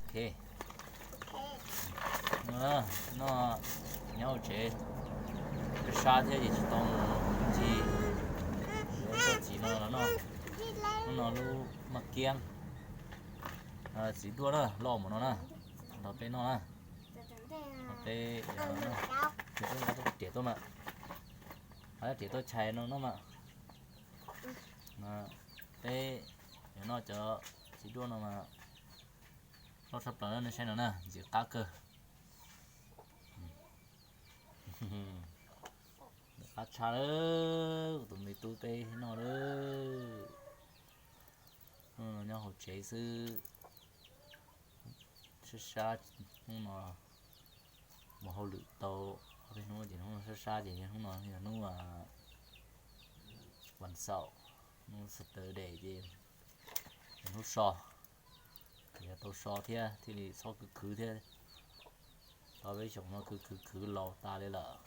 Ok. No, no, nyob hauv tsev sab sab thiab ces tsis tau mus ncig. Yuav coj txiv no los noj. Hnub no lub maj kiab, txiv duaj na, loj mus no na, nrog peb noj na. Peb riam tuaj mas, riam tuaj chais no no mas. Peb yuav noj cov txiv duaj no mas loj tshaj plaws na, nej saib no na, ntxim qab kawg. Qab tshaj lawm, kuv tus me tub peb noj lawm. Hnub no nyob hauv tsev xwb, sab sab, hnub no mus hauj lwm tau ob peb hnub ces hnub no sab sab ces hnub no yog hnub vas xaum, hnub Saturday ces yog hnub so, yog tau so thiab thiaj li txhob khwv khwv thiab. Tau peb xyoos no khwv khwv khwv laus tas li lawm.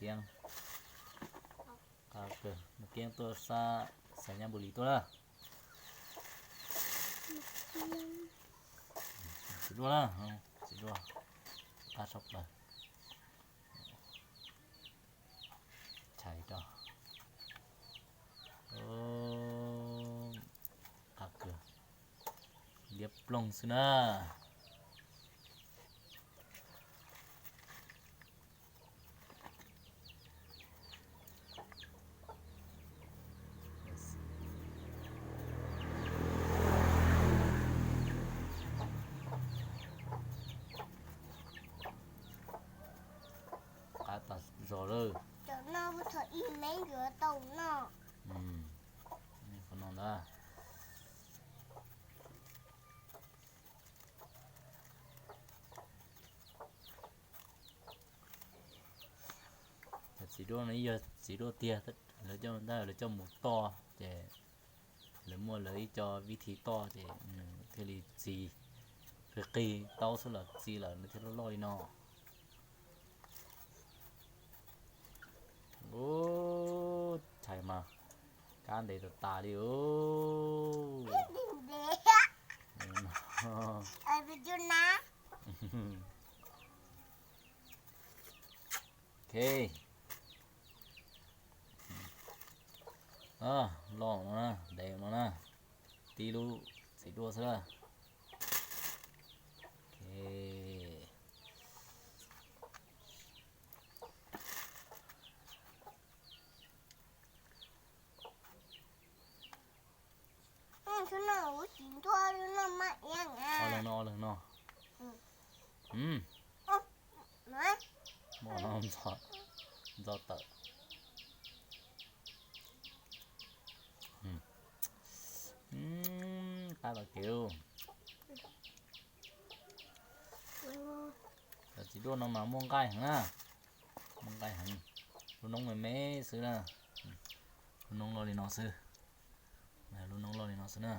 Kiab, Kiab tuaj sab Xais Nyab Npus Lis tuaj na. Txiv duaj na, txiv duaj qab tshaj plaws. Chais rau. Qab kawg, liab ploog xwb na. Qab tas zog lawm. Qhov no ntag. Cov txiv duaj no ib yog txiv duaj tiag, lawv coj, lawv coj mus toj ces lawv muaj lawv ib co vib thi toj ces nws thiaj li txi, qig qig taub xwb los txi lawm nws thiaj loj loj li no. Ub, chais mas kab ntev tas tas li. Ok. Loj no na, ntev no na, tib lub txiv duaj xwb na. Ok. Leej no, leej no. Muaj no ntxo tawm. Qab los kev. Cov txiv duaj no mas muaj nqaij heev na. Muaj nqaij heev. Lub noob me me xwb na. Lub noob loj li no xwb. Lub noob loj li no xwb na.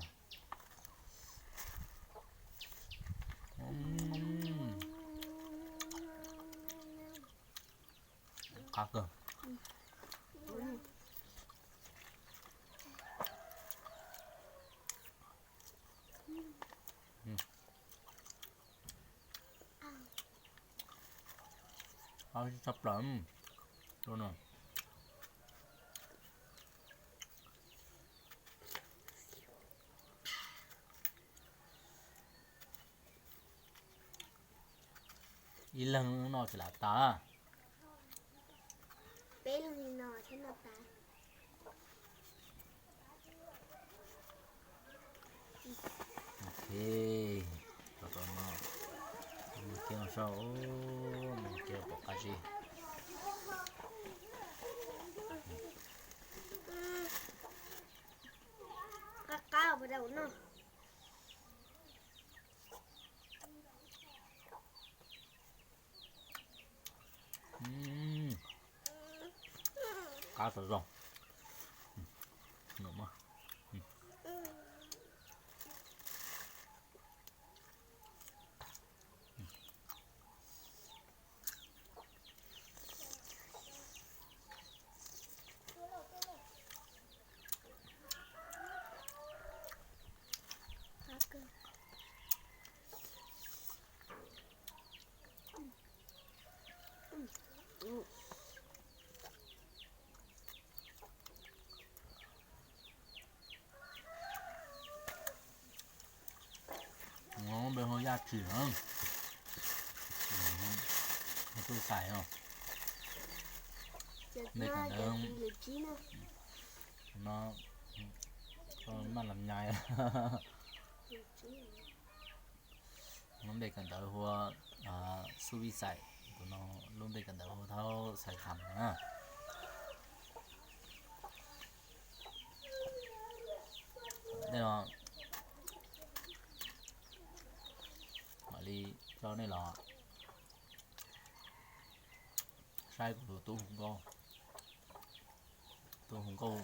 Qab kawg. Qab tshaj plaws. Ib leeg noj tsis lam tas. Peb leeg li no thiaj noj tas. Ok, rau rau no. Mus kiag saum, mus kiag pom qab zib. Qab qab ua dau no. Qab tau zoo. Num mas. Npe hu Yaj Tsim na. Tub Xais no. Npe kawm ntawv no, maj lam nyais. Lub npe kawm ntawv hu ua Xub Vij Xais, tus no lub npe kawm ntawv hu Thaub Xais Kham na. Tej no mam li coj nej los saib kuv tus tub hu nkauj, tub hu nkauj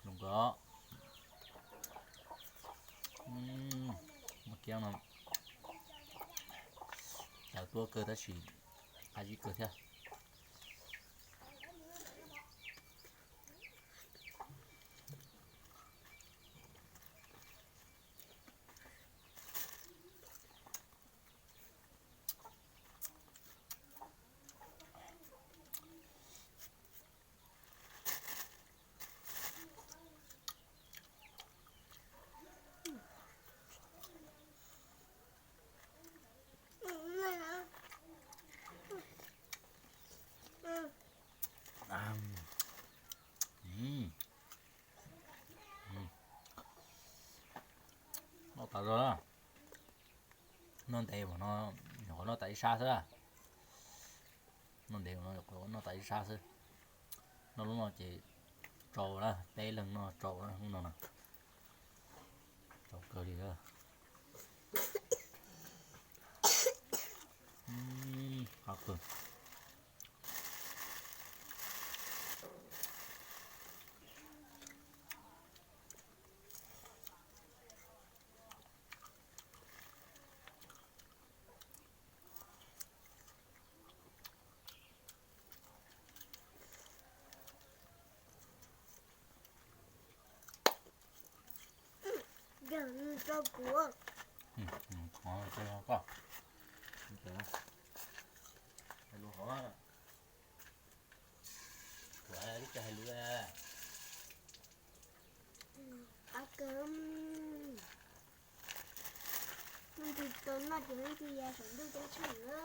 zoo nkauj. Mas kiab no tawv tuab kawg tab sis qab zib kawg thiab. Noj tas zog na. Noj ntev mas no nyuam qhuav noj tas ib sab xwb. Noj ntev mas no nyuam qhuav noj tas ib sab xwb. Noj lub no ces tsau na, peb leeg noj tsau na, lub no na. Tsau kawg li. Qab kawg. Koj, hais lus hov, kuv lub caij hais lus. Leej twg tau noj ces leej twg ya saum ntuj ceeb tsheej na.